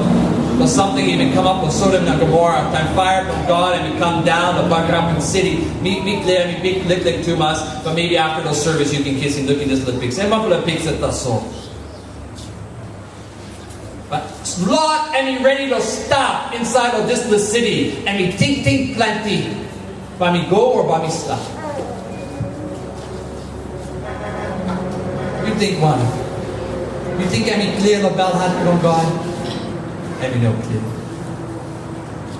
long samting i bin kamap long Sodom na Gomora, taim paia bilong God em i kam daun long bagarapim siti. Mi, mi klia, mi bik liklik tumas, but maybe after the service yu ken kisim lukim dispela piksa. Em wanpela piksa tasol. But Lot em i redi long stap insait long dispela siti, em i tingting planti, bai mi go o bai mi stap? Yu ting wanem? Yu ting em i klia long belhat bilong God? Em i no klia.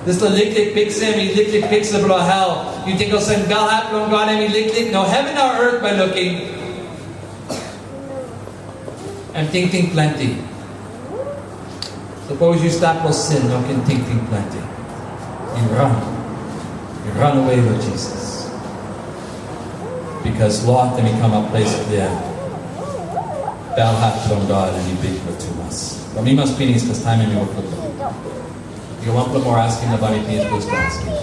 Dispela liklik piksa em i liklik piksa bilong hel. Yu ting olsem belhat bilong God em i liklik? No, heven na earth bai lukim. Em tingting planti. Sapos yu stap long sin, no ken tingting planti. Yu ran. Yu ranawe long Jisas. Bikos Lot em i kamap ples klia. Belhat bilong God em i bikpela tumas. Bai mi mas pinis, bikos taim em i wok long. Yu gat wanpela moa askim na bai mi pinis bus askim.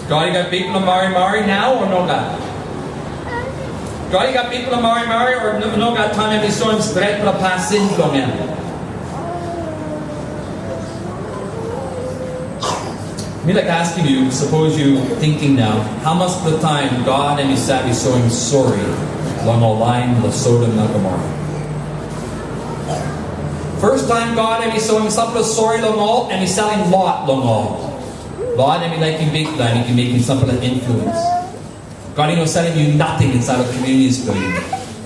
God i gat bikpela marimari nau o nogat? God i gat bikpela marimari, o no, no gat taim em i soim stretpela pasin bilong em? Mi laik askim yu, sapos yu tingting nau, hamas taim God em i save soim sori long ol lain long Sodom na Gomora? First taim God em i soim sampela sori long ol, em i salim Lot long ol. Lot em i laikim bikpela, em i ken mekim sampela influence. God i no salim yu nating insait long communities bilong yu.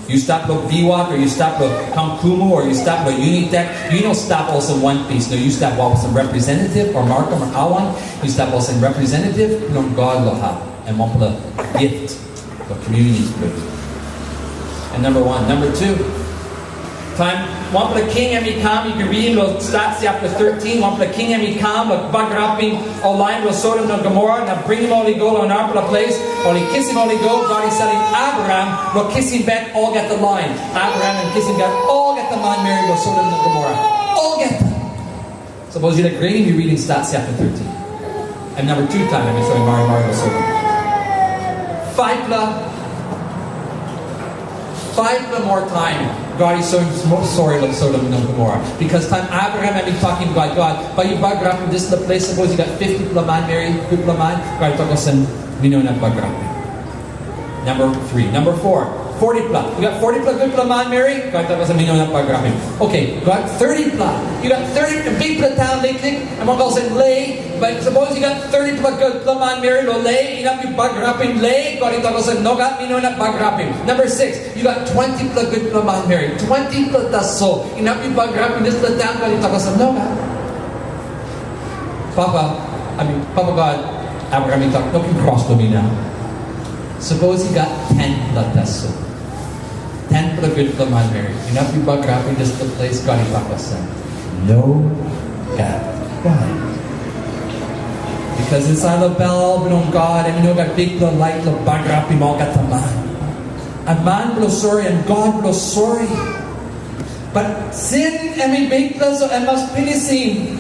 Yu stap long Biwak, o yu stap long Kamkumu, o yu stap long Unitech, yu no stap olsem wanpis. No, yu stap olsem representative, o Markham, o Awan, yu stap olsem representative bilong God long hap, em wanpela gift long communities bilong yu. And number one. Number two, taim wanpela king em i kam, yu bin ridim long Stat chapter thirteen, wanpela king em i kam long bagarapim ol lain long Sodom na Gomora, na bringim ol i go long narapela ples, ol i kisim ol i go, God i salim Abraham long kisim bek olgeta lain. Abraham em kisim bek olgeta manmeri long Sodom na Gomora. Olgeta. Sapos yu laik ridim, yu ridim Stat chapter thirteen. And number two taim em i soim marimari long Sodom. Faipela, faipela moa taim God i soim sori long Sodom na Gomora. Bikos taim Abraham em i tokim God, God, bai yu bagarapim dispela ples, sapos i gat fiftipela manmeri, gutpela man, God i tok olsem, mi no inap bagarapim. Number three. Number four, fortipela. Yu gat fortipela gutpela manmeri, God i tok olsem, mi no inap bagarapim. Okay, yu gat thirtipela. Yu gat thirty, bikpela taun liklik, em wankain olsem Lae, but sapos yu gat thirtipela gutpela manmeri long Lae, inap yu bagarapim Lae, God i tok olsem, nogat, mi no inap bagarapim. Number six, yu gat twentipela gutpela manmeri, twentipela tasol, inap yu bagarapim dispela taun, God i tok olsem, nogat. Papa, I mean, Papa God, Abraham i tok, no ken kros long mi nau. Sapos yu gat tenpela tasol, tenpela gutpela manmeri, inap yu bagarapim dispela ples, God i tok olsem, nogat. Why? Bikos insait long bel bilong God, em i no gat bikpela laik long bagarapim olgeta man. Em man bilong sori, em God bilong sori. But sin em i bikpela, so em mas pinisim.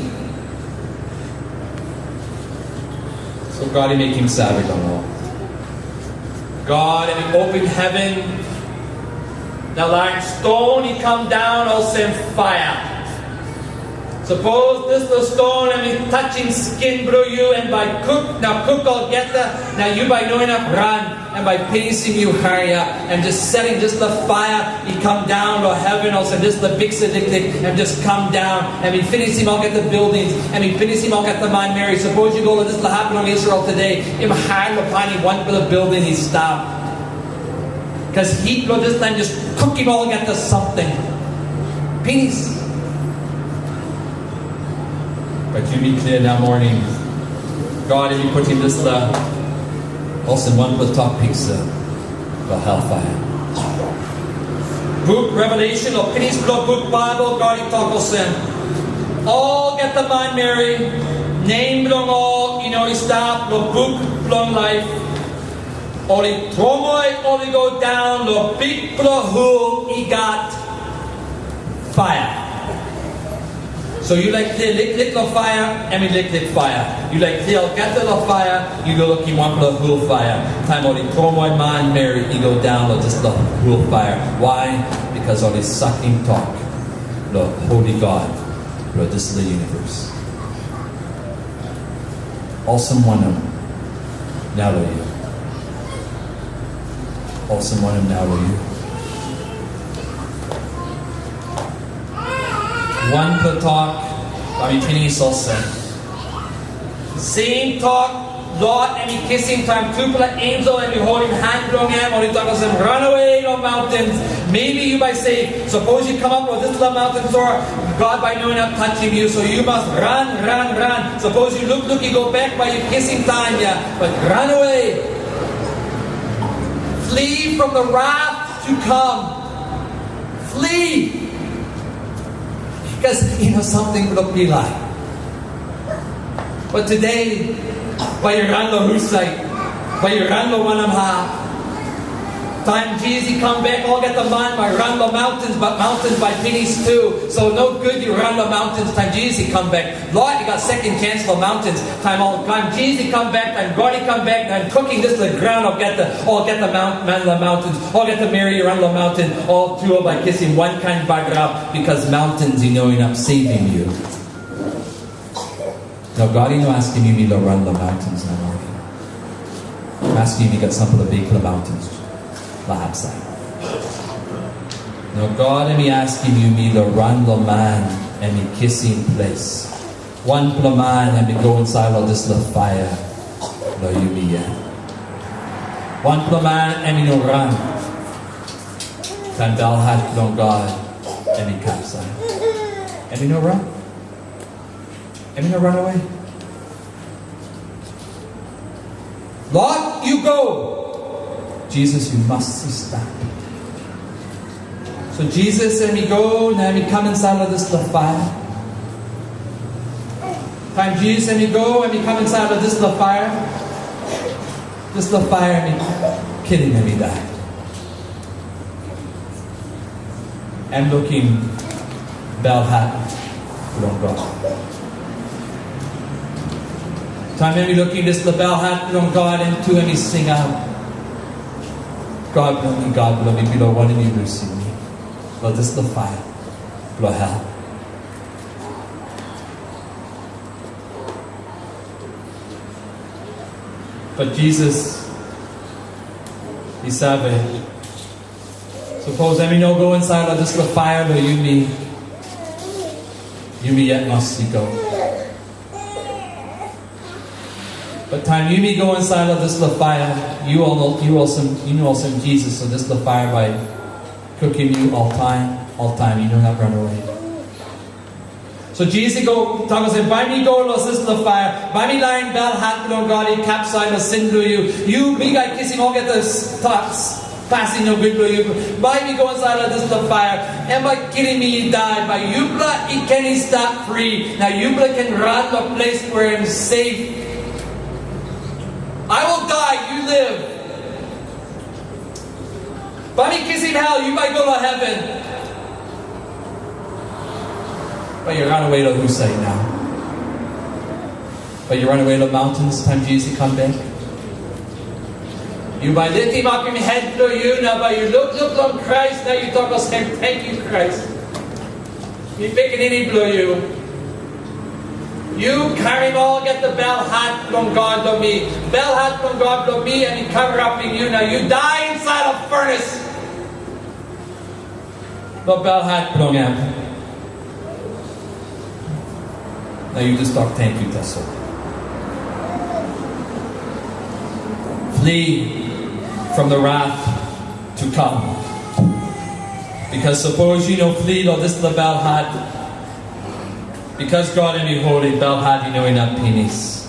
So God i mekim save long ol. God em i opim heven, na lain ston i kam daun olsem paia. Sapos dispela ston em i tasim skin bilong yu, em bai kuk na kuk olgeta, na yu bai no inap ran. Em bai pinisim yu hariap, em jas salim dispela paia i kam daun long heven, olsem dispela bikpela liklik, em jas kam daun, em i pinisim olgeta bildings, em i pinisim olgeta manmeri. Sapos yu go long dispela hap bilong Israel tude, em hat long painim wanpela bilding i stap. Bikos hit bilong dispela em jas kukim olgeta samting. Pinis. But yu bin klia nau moning, God em i putim dispela olsem wanpela tok piksa long helpaia. Buk Revelation, long pinis bilong buk Baibel, God i tok olsem, olgeta manmeri, nem bilong ol i no i stap long buk bilong laip, ol i tromoi ol i go daun long bikpela hul i gat paia. So yu laik klia liklik long paia, em i liklik paia. Yu laik klia olgeta long paia, yu go lukim wanpela hul paia. Taim ol i tromoi manmeri i go daun long dispela hul paia. Why? Bikos ol i sakim tok long Holi God bilong dispela univers. Olsem wanem nau long yu? Olsem wanem nau long yu? Wanpela tok bai mi pinis olsem. Seim tok Lot em i kisim taim tupela ensel em i holim han bilong em, ol i tok olsem, ranawe long mountains, maybe yu bai safe. Sapos yu kamap long dispela mountain, so God bai no inap tasim yu, so yu mas ran, ran, ran. Sapos yu lukluk i go bek, bai yu kisim taim ya, but ranawe. Flee from the wrath to come. Flee. Bikos i no samting bilong pilai. But tude, bai yu ran long husat? Bai yu ran long wanem hap? Taim Jisas i kam bek, olgeta man bai ran long mountains, bat mountains bai pinis tu. So nogut yu ran long mountains taim Jisas i kam bek. Lot, yu gat second chance long mountains. Taim ol, taim Jisas i kam bek, taim God i kam bek, taim kukim dispela graun olgeta, olgeta mount, man long mountains, olgeta meri i ran long mountain, ol tu bai kisim wankain bagarap, because mountains i no inap sevim yu. No, God i no askim yumi long ran long mountains, no more. Em askim yumi gat sampela bikpela mountains long hapsait. No, God em i askim yumi long ran long man em i kisim ples. Wanpela man em i go insait long dispela paia long yumi yet. Wanpela man em i no ran. Taim belhat bilong God em i kapsait. Em i no ran. Em i no ranawe. Lot, yu go. Jisas, yu mas i stap. So Jisas em i go, na em i kam insait long dispela paia. Taim Jisas em i go, em i kam insait long dispela paia. Dispela paia em i kilim em i dai. Em lukim belhat bilong God. Taim em i lukim dispela belhat bilong God, em tu em i singaut, "God bilong mi, God bilong mi, bilong wanem yu lusim mi long dispela paia bilong hel?" Bat Jisas i save, sapos em i no go insait long dispela paia long yumi, yumi yet mas i go. Bat taim yumi go insait long dispela paia, yu ol no, yu olsem, yu no olsem Jisas, so dispela paia bai kukim yu oltaim, oltaim, yu no inap ranawe. So Jisas i go tok olsem, "Bai mi go long dispela paia, bai mi lain belhat bilong God i kapsait long sin bilong yu. Yu, mi gat kisim olgeta s-, thoughts, pasin nogut bilong yu. Bai mi go insait long dispela paia, em bai kilim mi i dai, bai yupela i ken i stap fri, na yupela ken ran long ples we em safe. I will die, you live." Bai mi kisim hel, yu bai go long heven. Bai yu ranawe long husat nau? Bai yu ranawe long mountains taim Jisas i kam bek? Yu bai litimapim het bilong yu, na bai yu lukluk long Krais, na yu tok olsem, "Tenkyu, Krais. Mi pikinini bilong yu. Yu karim olgeta belhat bilong God long mi. Belhat bilong God long mi, em i karamapim yu, na yu dai insait long furnace long belhat bilong em." Na yu just tok, "Tenkyu, tasol." Flee from the wrath to come. Because sapos yu no flee long dispela belhat, because God em i holi, belhat i no inap pinis.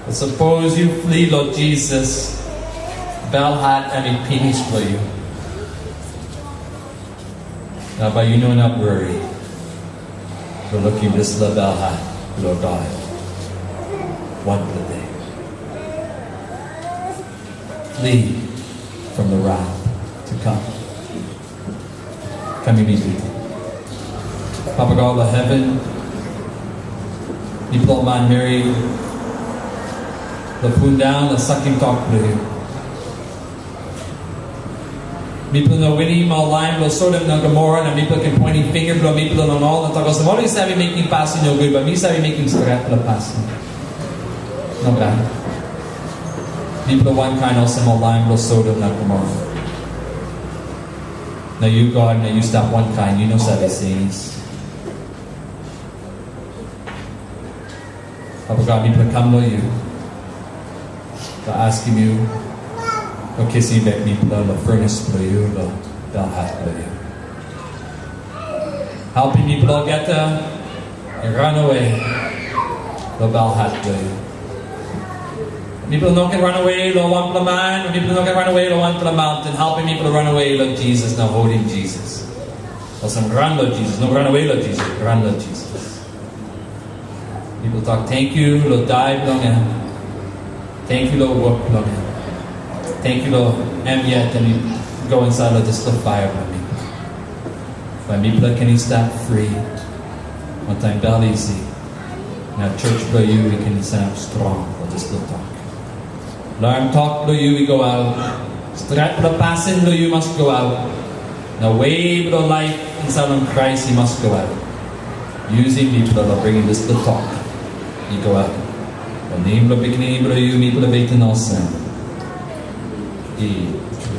Bat sapos yu flee long Jisas, belhat em i pinis long yu. Na bai yu no inap wori long lukim dispela belhat bilong God wanpela de. Flee from the wrath to come. Kam yumi beten. Papa God long heven, mipela ol manmeri, long pundaun, long sakim tok bilong yu. Mipela no winim ol lain bilong Sodom na Gomora, na mipela ken poinim pinga bilong mipela long ol, na tok olsem, "Ol i save mekim pasin nogut, bat mi save mekim stretpela pasin." Nogat. Mipela wankain olsem ol lain bilong Sodom na Gomora. Na yu God, na yu stap wankain, yu no save senis. Papa God, mipela kam long yu, long askim yu long kisim bek mipela long furnace bilong yu, long belhat bilong yu. Helpim mipela olgeta i ranawe long belhat bilong yu. Mipela no ken ranawe long wanpela man, mipela no ken ranawe long wanpela mountain. Helpim mipela ranawe long Jisas, na holim Jisas. Olsem, ran long Jisas, no ranawe long Jisas, ran long Jisas. Mipela tok, "Tenkyu long dai bilong em. Tenkyu long wok bilong em." Tenkyu long em yet em i go insait long dispela paia bilong mi. Bai mipela ken i stap fri wantaim bel isi, na church bilong yu i ken i sanap strong long dispela tok. Larim tok bilong yu i go aut, stretpela pasin bilong yu mas go aut, na we bilong laip insait long Krais i mas go aut. Yusim mipela long bringim dispela tok i go aut. Long nem bilong Pikinini bilong yu mipela beten olsem. I tru.